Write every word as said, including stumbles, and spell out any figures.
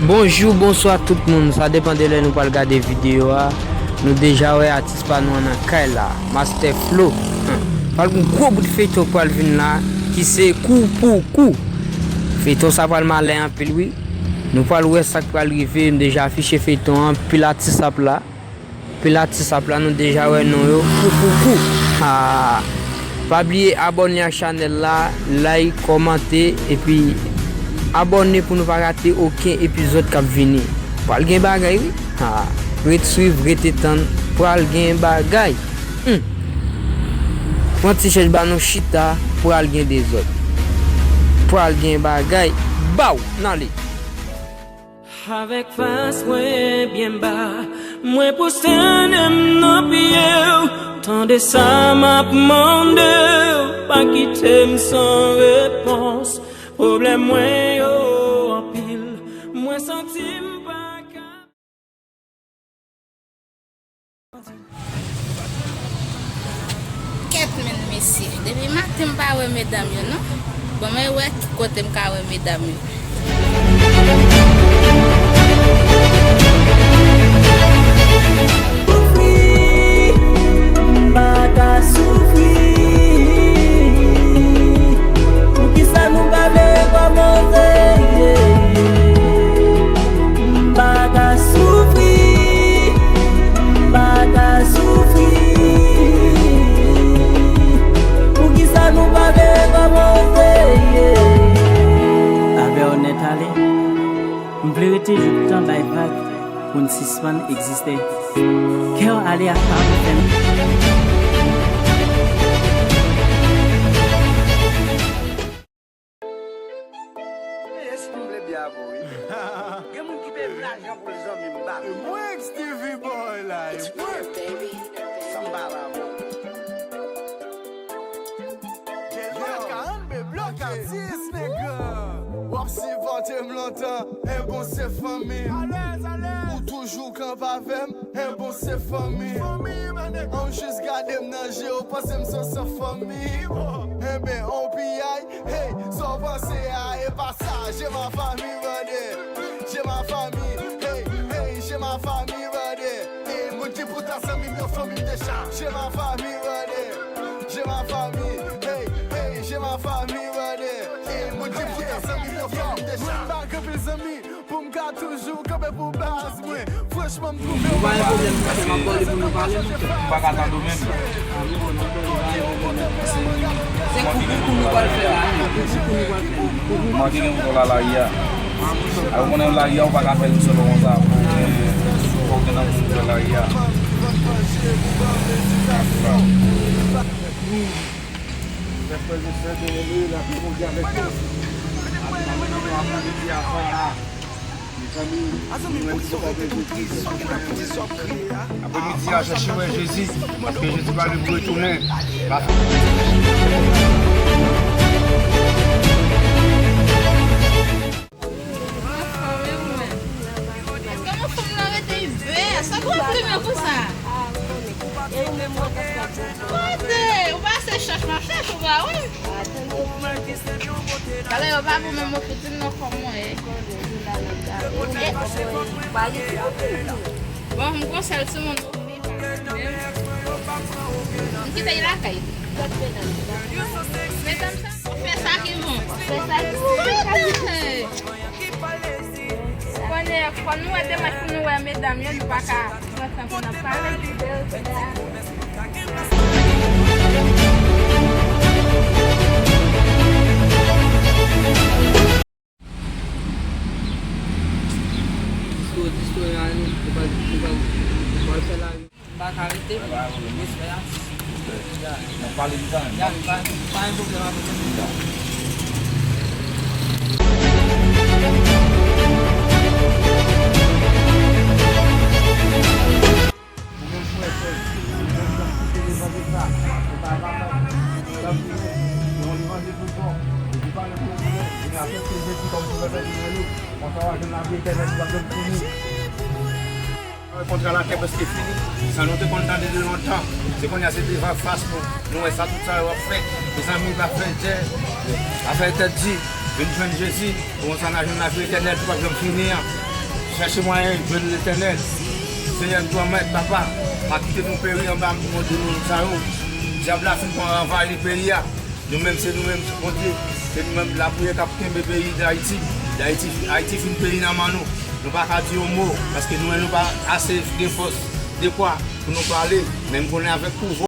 Bonjou, bonswa tout moun. Sa depann de lè nou pral gade videyo a. Nou deja wè atis pa nou an nan kay la, Master Flo. Hum. Pral gon gwo bout feyton k pral vin la, ki se Kou pou Kou. Feyton sa pral malen anpil, wi. Nou pral wè sa k pral rive. M deja afiche feyton an, pil atis ap la. Pil atis ap la, nou deja wè non yo. Kou pou kou. Ha. Pa bliye abòne ak chanèl la, like, kòmante, epi abòne pou nou pa rate okenn epizòd k ap vini. Pral gen bagay, wi. Ha. Ret swiv, rete tann. Pral gen bagay. Hmm. Pran ti chèz ba nou chita. Pral gen dezòd. Pral gen bagay. Baw, n ale. Avèk fas mwen byen ba, mwen pwostène m nan pye w. Tande sa m ap mande w, pa kite m san repons. Pwoblèm mwen yo anpil, mwen santi m pa ka. Kèt men mesye, depi maten m pa wè medam yo non. Bon, mwen wè ki kote m ka wè medam yo. Soufri, m pa ka soufri. Poukisa nou pa vle kòmanse? M pa ka soufri, m pa ka soufri. Poukisa nou pa vle kòmanse? Avè w nèt ale, m vle rete jouktan bay vag pou n sispann egziste. Kè w ale ak pa m fè m. Ye, si m vle byen avè w, wi. Gen moun ki peye m lajan pou l zanmi m ba m. E mwen, Stevie Boy la, e mwen. San m pa ba bon. Gen lwa karann, men blòk atis, nèg. W ap sipòte m lontan, e bon se fanmi. Ou toujou kanpe avè m, e bon se fanmi. An jis gade m nan je, ou panse m se yon san fanmi. Enben, on piyay, hey, sa w panse a, e pa sa. J'ai ma famille, brother. J'ai ma famille, hey, hey, j'ai ma famille, brother. E moun ki pou ta zanmi m, yon fanmi m deja. J'ai ma famille, brother. J'ai ma famille, hey, hey, j'ai ma famille, brother. E moun ki pou ta zanmi m, yon fanmi m deja. Mwen pa gen anpil zanmi pou m ka toujou kanpe pou baz mwen. Franchman, m twouve w pa pale. Nou pa gen pwoblèm, paske m ap ba w li pou nou pale, non. Ou pa ka tande w menm. Se kou pou kou nou pral fè la, wi. Kou pou kou nou pral fè. Manke gen moun nan lari a. A, ou konnen lari a, ou pa ka fè l solo konsa. Fò w gen, fò w gen nan moun nan lari a. Mèkredi Sent Onore, lapè Bondye avèk nou. Apremidi a, chèche wè Jezi, paske Jezi pa lwen pou retounen. Kòman fanm nan rete vè? Sa k ap flimen konsa? Kote? Ou pa se chèch m ap chèch ou pa wè. Talè yo pa pou menm ofri di m non kòman ye. Bon, m gon sèl timoun. M kite l lakay. Medam sa, ou fè sa ki bon. Ou fè sa ki bon. Kote? Konnen, fò nou wè demach pou nou wè medam yo, nou pa ka pran tan pou n ap pale. Disto, disto, nou pral, nou pral, nou pral fè lari. M pa ka rete, respè a. Nan pale m kanmenm. Ya, m pa, pa gen pwoblèm avè w. Ou menm frè, sè, ou menm frè, ou te devan de sa. Ou pa kapab. Tanpri, yon levanjil pou kò. Ou di pa lè pou lè, vini aksepte Jezi kòm Sovè pèsonèl ou. Konsa w a jwenn lavi etènèl ki p ap janm fini. Kontra latè prèske fini. Sa nou te konn tande de lontan, se kounye a se devan fas nou. Nou wè sa tout sa yo ap fè. Mezanmi, pa fè djè, pa fè tèt di. Vin jwenn Jezi. Pou konsa n a jwenn lavi etènèl ki p ap janm fini an. Chèche mwayen jwenn Letènèl. Senyè, nou pwomèt, papa, pa kite nou peri anba men demoun sa yo. Dyab la fin pran anvayi peyi a. Nou menm, se nou menm, se Bondye. Se nou menm lapriyè k ap kenbe peyi Dayiti. Dayiti, Ayiti fin peyi nan men nou. Nou pa ka di yon mo, paske nou menm nou pa ase gen fòs, dekwa pou nou pale. Men m konnen avèk pouvwa